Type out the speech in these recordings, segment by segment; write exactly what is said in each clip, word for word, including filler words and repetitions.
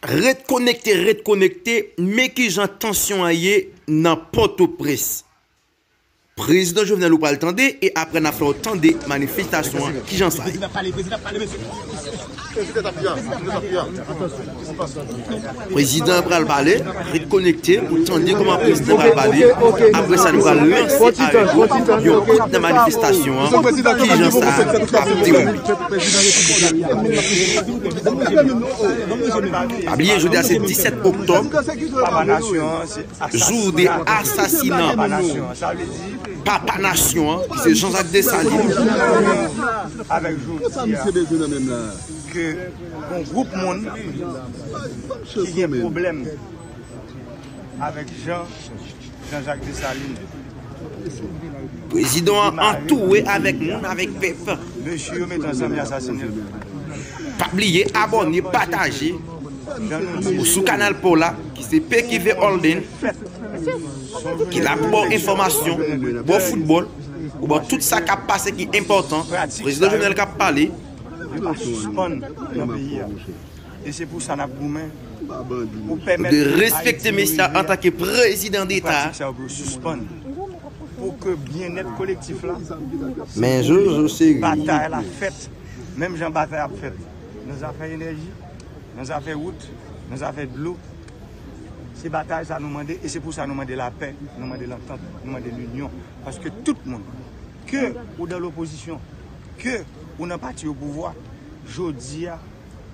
Ret konekte, ret konekte, men kijan tansyon an ye nan Pòtoprens. Prezidan Jovenel ou pral tande, e apre n a fè w tande manifestasyon an, kijan sa ye. Prezidan pral pale, ret konekte pou tande kòman prezidan pral pale. Apre sa, nou pral lanse avèk ou yon kout nan manifestasyon an, kijan sa ap dewoule. Pa bliye, jodi a se disèt oktòb, jou de asasina papa nasyon an, ki se Jean-Jacques Dessalines. Avèk jodi a, ke yon gwoup moun ki gen pwoblèm avèk Jean, Jean-Jacques Dessalines. Prezidan an antoure avèk moun, avèk pèp. Mesye yo met ansanm, y asasine l. Pa bliye abòne, pataje. Ou sou kanal pa w la, ki se P Q V Holding, ki la pou ba w enfòmasyon, ba w foutbòl, ou ba w tout sa k ap pase ki enpòtan. Prezidan Jovenel k ap pale. Yo pa sispann nan peyi a. E se pou sa n ap goumen pou pèmèt de respekte mesye a antanke prezidan deta. Pratik sa yo pou yo sispann. Pou ke byennèt kolektif la, men Jojo seri. Batay la fèt. Menm jan batay ap fèt nan zafè enèji, nan zafè wout, nan zafè dlo. Se batay sa nou mande, e se pou sa nou mande lapè, nou mande lantant, nou mande linyon. Paske tout moun, ke ou dan lopozisyon, ke ou nan pati o pouvwa, jodi a,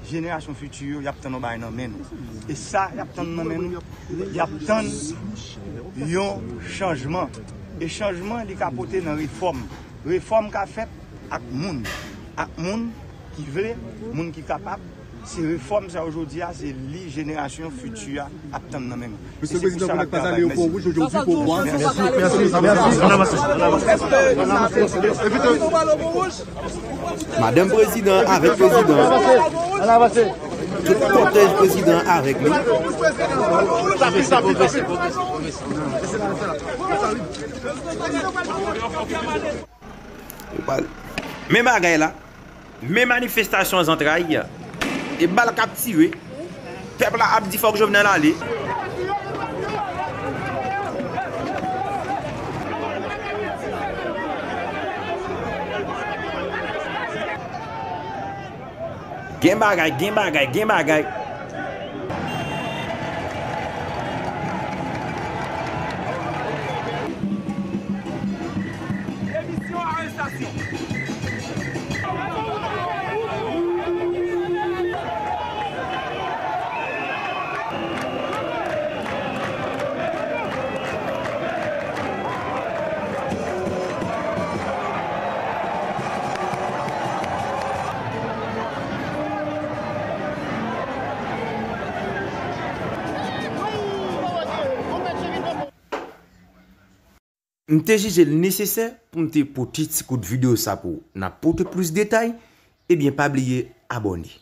jenerasyon fiti yo, y ap tann yon bagay nan men nou. E sa y ap tann nan men nou, y ap tann yon chanjman. E chanjman, li ka pote nan refòm. Refòm ka fèt ak moun. Ak moun ki vle, moun ki kapab. Se refòm sa yo jodi a, se li jenerasyon fiti a ap tann nan men nou. Mesye Prezidan, pou nèg pa ale yo pran wouj, yo di pou bwa. Mèsi, mèsi, mèsi. Ann avanse, ann avanse. Madanm prezidan avèk prezidan. Tout kòtèj prezidan avèk li. Men bagay la. Men manifestasyon zantray, e bal k ap tire, pèp la ap di fòk Jovenel ale. Gen bagay, gen bagay, gen bagay. Emisyon arestasyon. M te jije l nesesè pou m te pote ti kout videyo sa pou w. N ap pote plis detay, ebyen pa bliye abòne.